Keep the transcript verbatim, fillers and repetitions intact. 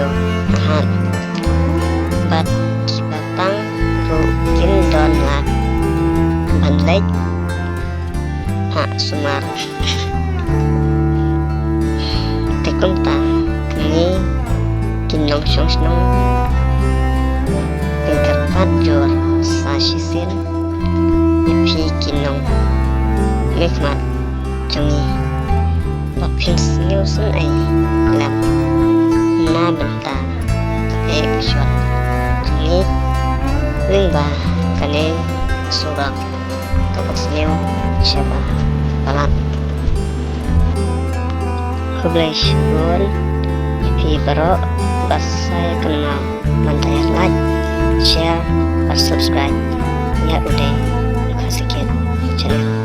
Ahad. Bad kiba pang ruh kim don lad ban leit ha sumar. Te kumta ngi ki nongshong shnong ngi kyrpad jur sa shisien ïa phi ki nongmihkhmat jong ngi ba phin sngewsynei lem na bynta ka ïeit ka shon jong ngi, lyngba kane ka surok kaba sniew shaba palat. Khublei shibun ïa phi baroh ba sa ïa kynmaw ban like, share bad subscribe ïa u dei u Khasi Kid channel.